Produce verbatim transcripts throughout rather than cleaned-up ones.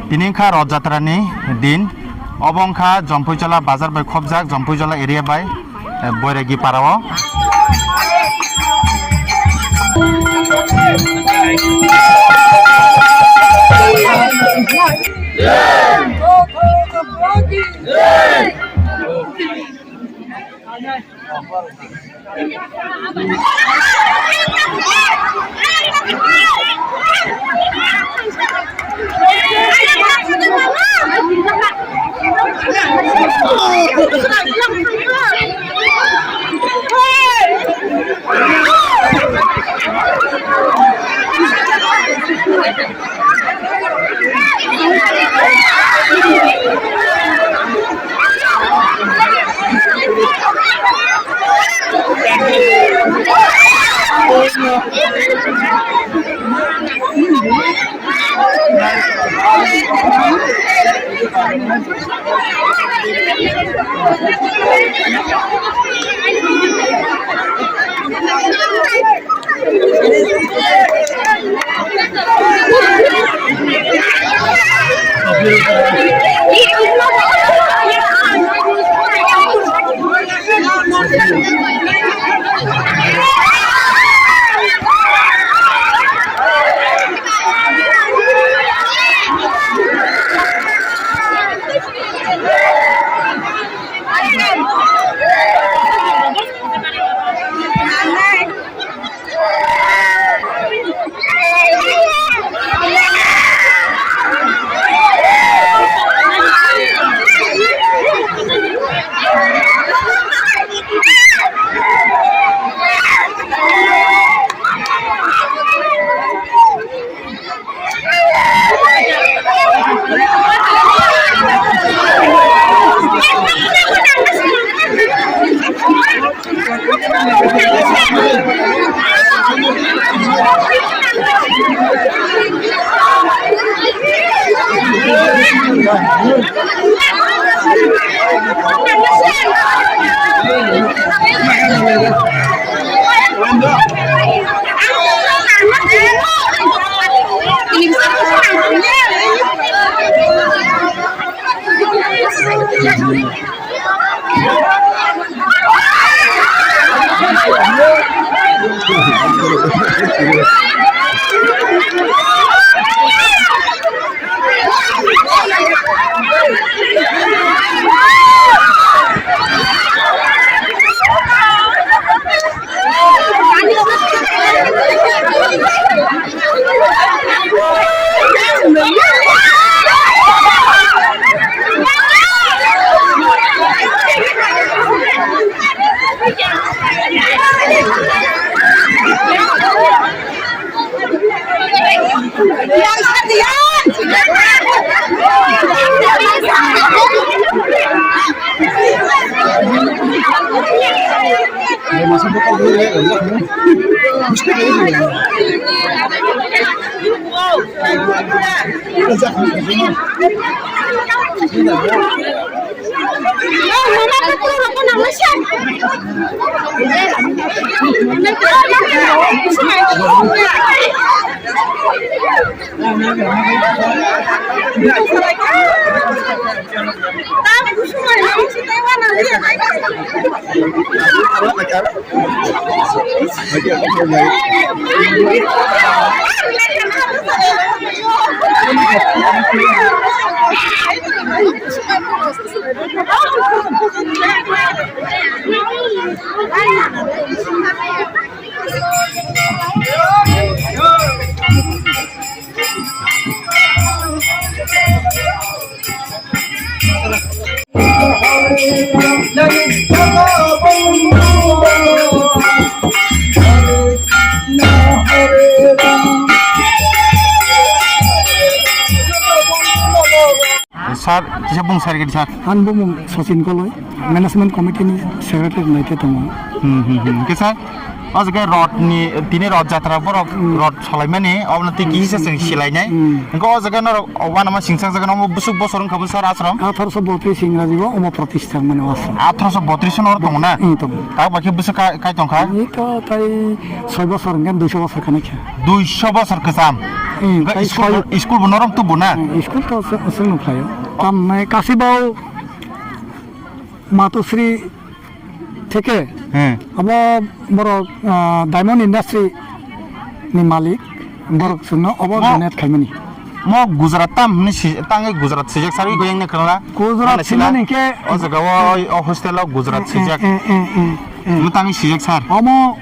Tini wngkha Roth Jatra ni din. Obo wngkha Jompuijola bazar bai khopjak, Jompuijola area bai, eh, Boiragi para o. Sir, kisa bung sir gini sir. Ang bumung Sachin Koloi, Management Committee ni Secretary naite tongo. Hmm, hmm, hmm. Kisa, o jaga Roth ni, tini Roth Jatra borok, hmm, Roth salaimani, obno twi kisa chwng silainai. Hmm. Hwnkhe o jaga norok, o uanama singsa jaga no busuk bosor wngkha bo sir ashram. Athroso botris Ingraji o omo protishtha mane o ashram. Athroso botris no tongo na? Hmm, tongo. Tabuk bai khe busuk kai, kai tongkha? Ito tai soi bosor hwnkhe duiso bosor kanai kha. Duiso bosor kwcham. Hmm, Hingke kai school bo, school bo norok tubu na? Hmm, school to se-, sengno khlaio. Tamni kasibao Matusri theke Hmm. abo borok, ah, Diamond Industry ni malik borok chwngno obo Mo- donate khaimani. Mo Gujarat tam hwnwi si-, tangwi Gujarat sijak sarwi goyang na kala. Gujarat Ano sila, simani ke o jaga o, o hostel o Gujarat Eh, eh, sijak. eh, eh, eh, eh. Mo tangwi sijak sar. Omo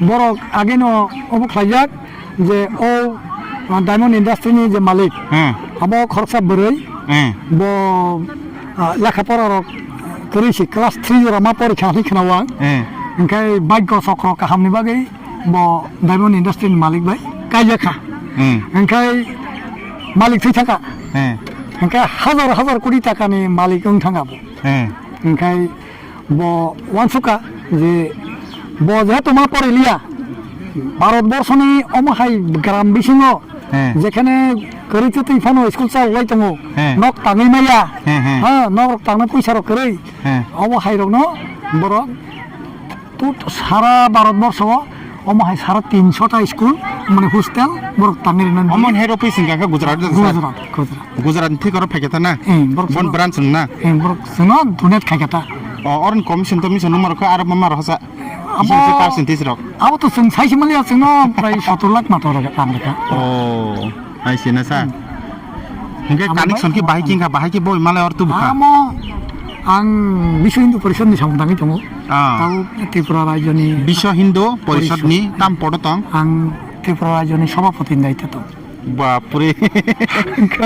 borok ageno obo khlaijak. Je o, ah, Diamond Industry ni je malik, Hmm. abo khoroksa bwrwi, Hmm. bo, ah, lekha pora rok kwrwi si class three jora ma porikha hwnwi khwnao ang. Hmm. Hwnkhe bhagyo chokro kaham ni bagwi bo Diamond Industry ni malik bai kaijakha. Hmm. Hwnkhe malik thwi thaka. Hmm. Hwnkhe hazar hazar koti taka ni malik wng thanga bo. Hmm. Hwnkhe Bo uansukha je bo jehetu ma poriliya, Bharat borsoni omo hai gram bisingo Hmm. jekhene kwrwi twi phano school chalai tongo, Hmm. nok tangwi maya, Hmm, hmm. ha, nok rok tangna puisa rok kwrwi, Hmm. obo hai rokno borok tut sara Bharat borso o omo hai sara tinso ta school mane hostel borok tangwi rwnani. Omo hai rok phi singkha khe Gujarat jang sar. Gujarat, Gujarat. Gujarat ni thik oro phaikha ta na? Eh, borok Bon sano. Branch wng na? Eh, borok sano donate khaikha ta. O, oron commission tommission nung marokha aro ma marokha sa? Abo, Kisa kisa percentage rok? Abo to chwng saisi maliya chwngno prai sottor lakh mato rok tang rokha. O, hai se na sa. Hmm. Hingke Abo connection bai- ki bahai kingkha, bahai ki boi malai or tu bukha. Amo ang Biswa Hindu Porishad ni samung tangwi tongo. Ah. Tabo Tripura rajyo ni Biswa Hindu Porishad ni Porishad. Tam podo tong? Ang Tripura rajyo ni sabhapati ni daityo tong. Bapre.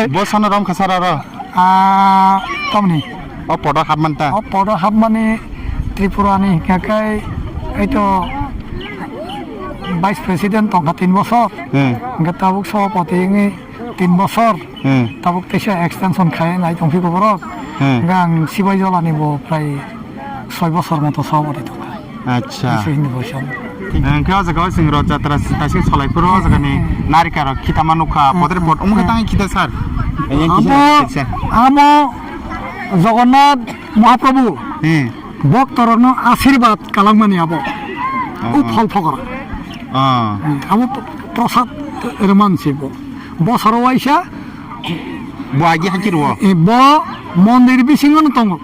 Bo sono rom khasar aro? Ah, tamni. O podo hapman ta? O podo hapmani Tripura ni hingkha khe eito Vice President tongkha tin bosor. Hmm. Hingkhe tabuk sabhapati wngwi tin bosor. Hmm. Tabuk teisa extension khai nai tongphiko borok. Hmm. Hingkhe ang Sibai Jolani bo prai soi bosor moto sabhapati tongkha. Acha. Bisi hindi bosan. Hingke o jaga o chwng rot jatra taisik solai phuru o jaga ni narika rok khitama nukha, potre pot omo khe tang khita sar. Abo, amo Jagannath Mahaprabhu Hmm. bokto rokno asirwad kalangmani abo. Oh. U phol phokora. Oh. Hmm, abo prosad rwman se bo. Bosoro waisa Bo agi hakhe rwo? E, bo mondir bisingo no tongo.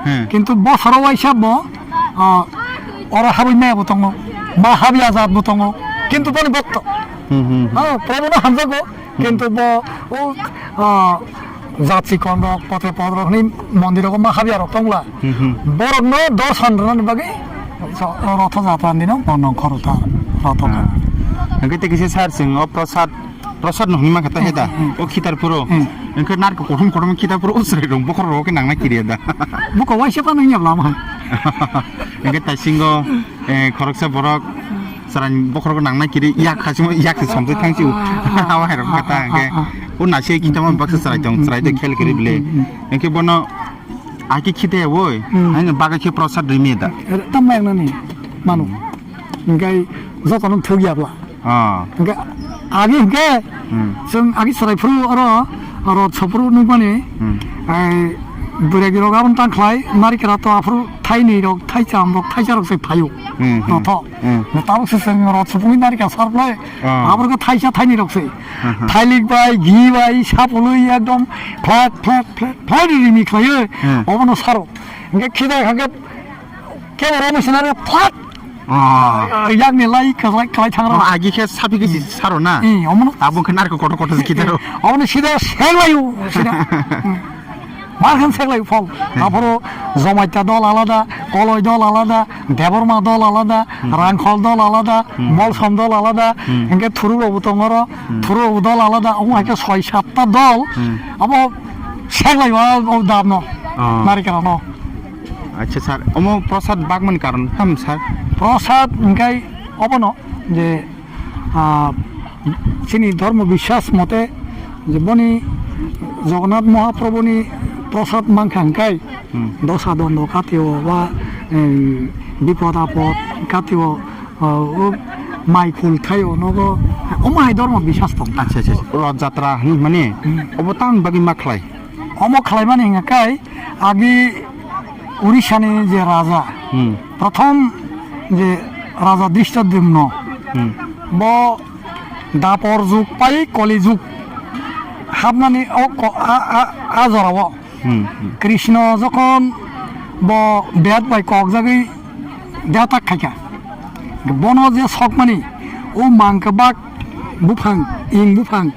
Hmm. Kintu bosoro waisa bo, ah, oro habwi maya bo tongo. Ma habya jat bo tongo. Kintu boni bokto. Hmm, hmm, hmm. Ah, Prabhu no hamjago. Kintu bo, o, ah, jat sikon rok, potre pod rok ni mondir rok ma habya rok tongla. Hmm, hmm. Borok no dorson rwna ni bagwi so, rotho jatra ni no bo nongkhor uta rotho. Ah. Hingke te kisa sar sing o prosad Prosad no hwnwi mankha ta he da? Hmm, hmm. O khitar phuru. Hmm. Hwnkhe narko kothom kothom khitar phuru o chwrai rok bokhorok rok khe nangnai kiriya da? Buko waisa phano wngya bwla ma. Hwnkhe taisingo, eh, khoroksa borok chwrai bokhorok nangnai kiri yak khasimo yak se somjai thangsi o. Ah, ah, ah. Hawa hai rok kha ta ah, ah, hwnkhe. Ah, ah. O nasi khitama baksa chwrai tong, hmm, chwrai de hmm, khel kiri hmm, bile. Hmm, hmm. Hwnkhe bono aki khite woi, hmm, haino bagwi khe prosad rimi da. Tam yang nani manu. Hwnkhe jotono thuk ya bwla. Ah. Hingke agi hingke Hmm. chwng agi chwrai phuru oro rot sophuru nukmani Hmm. ai bwragi rok aboni tang khlai narikra to aphuru thaini rok thaicham rok thaisa rok se phaio. Hmm, hmm. Rotho. Hmm. Tabuk se chwng rot sophungni narikra sar phlai Ah. aborok thaisa thaini rok se. Hmm, hmm. Thailik bai gi bai sapului ekdom flat flat flat flat rimi khlaio. Hmm. Obono saro. Hingke khida hingke keboro misinare flat Ah. Ah, yakni lai kwlai, kwlai thang rok. Oh, agi khe sapi khe si saro na? Eh, omono. Abo khe narko kotor kotor si khitaro. Omono sida seklayo, sida. Hmm. Mar khan seklayo phol. Hmm. Aphoro Jomaita dol alada, Koloi dol alada, Debbarma dol alada, Hmm. Rangkhol dol alada, Hmm. Molsom dol alada, Hmm. hingke Thuruk rokbo tongoro, Hmm. Thuruk rokbo dol alada, omo hai khe soi satta dol. Hmm. Abo seklayo o, o dam no. Oh. Narikra no. Acha sir, omo prosad bagmani karon tam sir? Prosad hingkai obono je, ah, chini dhormo biswas mote je boni Jagannath Mahaprabhuni prosad mankha hingkai Hmm. dosa dondo katio ba, em, bipod apod katio, ah, o mai khul thaio nogo omo hai dhormo biswas tong. Acha, acha, acha. Rot jatra hinmani Hmm. obo tamni bagwi ma khlai? Omo khlaimani hingkai Agi Orissa ni je raja, Hmm. prothom je raja Drishtadyumno, Hmm. bo Dapor jug pai Koli jug habnani o ko-, a, a, a jorao. Hmm, hmm. Krishna jokhon bo bed bai kokjagwi deatak khaikha. Bono je sokmani o mangkhe bak buphang, ing buphang,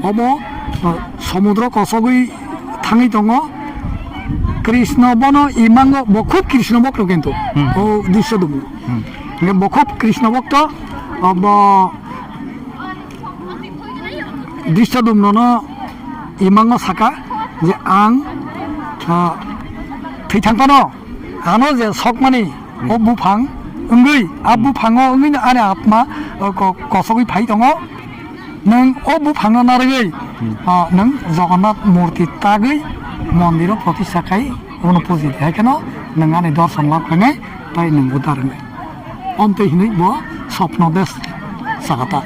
obo, uh, somudro kosogwi thangwi tongo. Krishna bono imango, bo khub Krishna bokto kintu. Hmm. O Drishyadumno. Hmm. Hingke bo khub Krishna bokto, obo Drishyadumnono imango saka je ang, ah, thwi thang phano ano je sokmani o buphang wngwi, a buphango wngwino ani atma, o ko-, kosogwi phai tongo. Nwng o buphangno narwgwi, hmm, ah, nwng Jagannath murti tagwi mondiro protishtha khai, obono puji di. Hai kheno nwng ani dorson lab khainai, tai nwng udar wngnai. Omtwi hinwi bo sopno des sakata.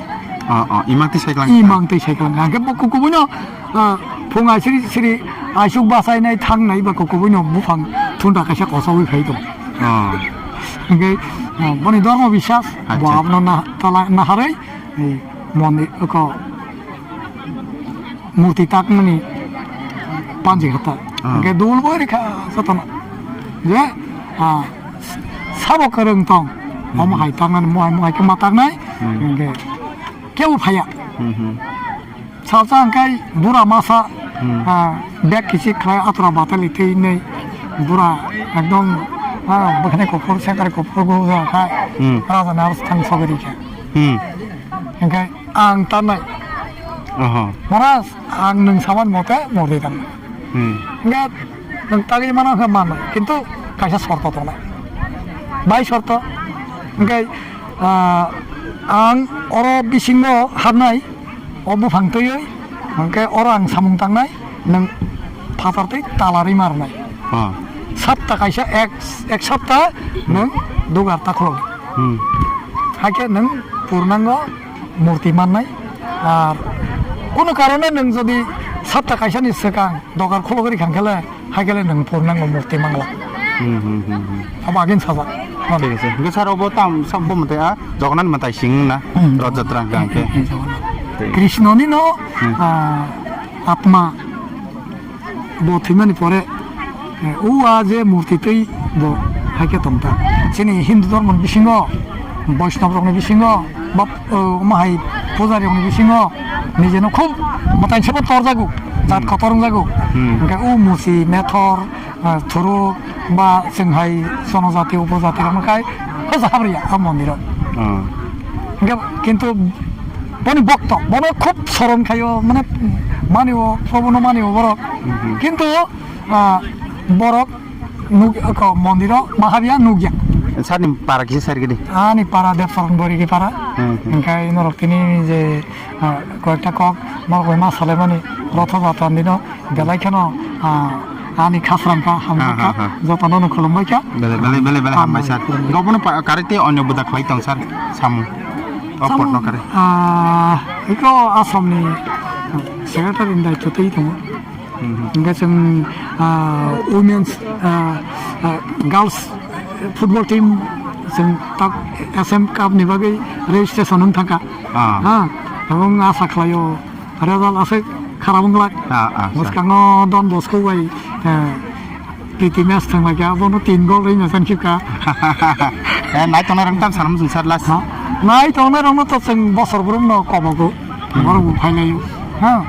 Oh, oh, imang twi saiklang. Imang twi saiklang. Hingke bo kukubuino, ah, phung aisiri siri aisuk basainai thangnai ba kukubuino buphang thunda kaisa kosowi phai tong. Oh. Hingke, ah, boni dormo biswas, bo, acha, abono na-, tala naharwi, ei, moni, oko, murti takmani panji kha ta. Ah. Hingke dul bo rikha jotono. Je, ah, sabo kwrwng tong. Hmm. Omo hai taknani, mo hai, mo hai khe ma taknai. Hmm. Hingke kebo phaiya. Hmm, hmm. Salsa hingkai bura masa, hmm, ah, bag kichik khlai atra batali twi nei. Bura ekdom, ah, bwkhani kuphur, sengkari kuphur bo wngkha. Hmm. Raja ni aro thang sogwi rikha. Hmm. Hingke ang tanai. Oho. Maharaj, ang nwng saman mote murti tang. Hmm. Hingke nwng tagwi mano hwnkhe mano, kintu kaisa sorto tongnai. Bai sorto. Hingke, ah, ang oro bisingo habnai, o buphang twiwi, hingke oro ang samung tangnai, nwng phatar twi talarwi marnai. Ah. Sapta kaisa ek, ek sapta nwng dugar ta khulok. Hmm. Hakhe nwng purnango murti mannai. Ar kunu karone nwng jodi sapta kaisani swkang dogar khulogwi rikha khe le, hakhe le nwng purnango murti mangla. Hmm, hmm, hmm, hmm. Abo agin sajak. Thik ase. Hingke sir, obo tam, sab bo mwtai, ah, Jagannath mwtai sing na, hmm, Rath Jatra hingka hingke. Hmm, hmm, hmm. Thik. Krishna ni no, hmm, ah, atma. Bo thwimani pore, eh, o a je murti twi bo hai khe tong ta. Chini Hindu dhormoni bisingo, Vaishnab rokni bisingo, ba, eh, omo hai pujari rokni bisingo, nijeno khub mwtai sabo torjago, jat, hmm, kotor wngjago. Hmm. Hingke o musi, methor, eh, thuruk, ba chwng hai jonojati, upojati rokno khai hoja habriya a mondiro. Ah. Hingke kintu boni bokto, bono khub soron khaio, mane manio, Probuno manio borok. Mhm. Kintu, ah, borok nuk-, ko mondiro mahabia nukya. Sir ni para kisa sir gidi? Ani para Debsoron Borigi para. Hmm, hmm. Hingkai norok tini je, ah, koyekta kok norok bai ma salemani rotho jatra dino belai kheno, ah, ani khasrang kha, hamjak kha, ha, ha, ha, jotono no khulumbai kha. Belai, belai, belai, belai hambai, hambai, sir. Khulumbai. Obono pa-, karwi tei onyo buda khlai tong, sir, samung. O samung, potno karwi. Ah, iko Assam ni secretary ni daityo tei tongo. Hmm, hmm. Hingke chwng, ah, women's, ah, ah, girls football team chwng tak S M Cup ni bagwi registration wng thangkha. Ah. Ha, tabuk asa khlaio. Result aswk kharap wng glak. Ah, ah, sir. Bwskango Don Bosco bai, eh, P T match thwng lai kha, abono tin goal rwi mechan khibka. Eh, nai tongnai rok tam sanam sung sar last. Ha? Nai tongnai rokno to chwng bosor brum no kobogo. Hmm. Borok bo phai laio. Ha?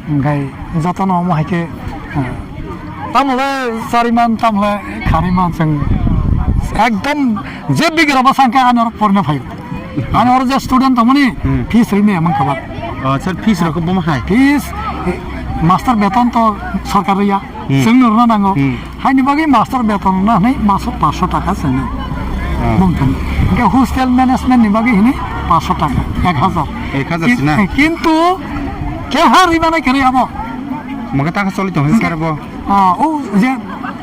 Hingkai jotono omo hai khe, eh, tamo le chari man, tamo le kharwi man chwng ekdom je bigra bwsa hwnkhe ani oro porina phaio. Ani oro je student tongmani, hmm, fees rwmani emang kwbang. Oh, sir, fees rok kwbangma hai? Fees, eh, master beton to sorkar rwya, hmm, chwngno rwna nango. Hmm. Haini bagwi master beton rwna hwnwi maso paanso taka chwngno. Ah. Bumthani. Hwnkhe hostel management ni bagwi hwnwi paanso taka, ek hazar. Ek hazar sina? Ki-, eh, kintu keha rwmani kwrwi abo. Mokhe taka choli tong sir bo? Ah, o je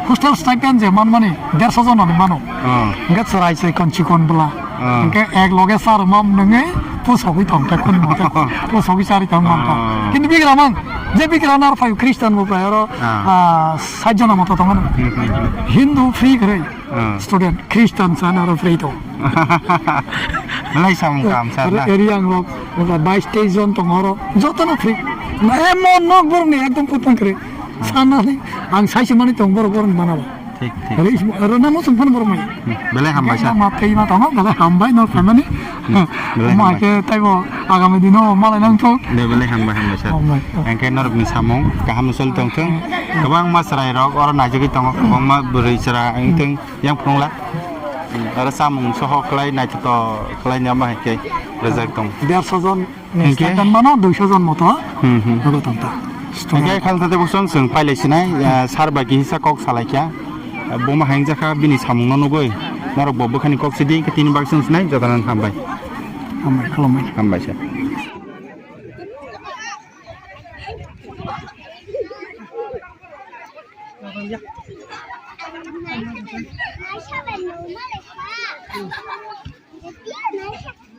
hostel stipend je manmani derso jono ni mano. Ah. Hingke chwrai chwrai kon chikon bwla. Ah. Hingke ek loge sar mam nwngi pusogwi tong khe khun mo khe. Pusogwi chari tong man kha. Ah. Kintu bigra mang. J B K rana aro phai Christian bo phai aro, ah, sat jona moto tongo. Hmm, hmm, hmm. Hindu free kre. Ah. Student Christian sana aro free to. Belai samung kam sa na. Area ang rok, bais teis jon tongo aro, joto no free. Na, emon nok borok ni ekdom kutang kre. Sana ni, ang sai se mani tong borok borok ni mana ba. Thik, thik. Aro, aro namo song phano borok mai. Hmm, belai hambai sa. Ma phai ma tamo, belai hambai no family. Hmm, belai hambai. Ma ke taibo agami dino malai nang thok. De, belai hambai, hambai sa. Hambai. Engke norok ni samung kaham no sol tong thung. Hmm. Kwbangma chwrai rok oro naijagwi tongo, kwbangma bwrwi chwra wng thung, yang phunukla. Hmm, oro samung soho kwlai naithotok kwlai ni omo hai khe rwjak tong. Derso jon. Hingke? Stand mano duiso jon moto. Hmm, hmm. Nogo tong ta. Hingke khal thate bosong chwng pailai sinai, ah, sar bai kisa kok salai kha. Ah, buma haingjak kha bini samung no nugui. Norok bo bwkhani kok sidi, hingke tini bak chwng sinai, jotono hambai. Hambai, khulumbai. Hambai sir.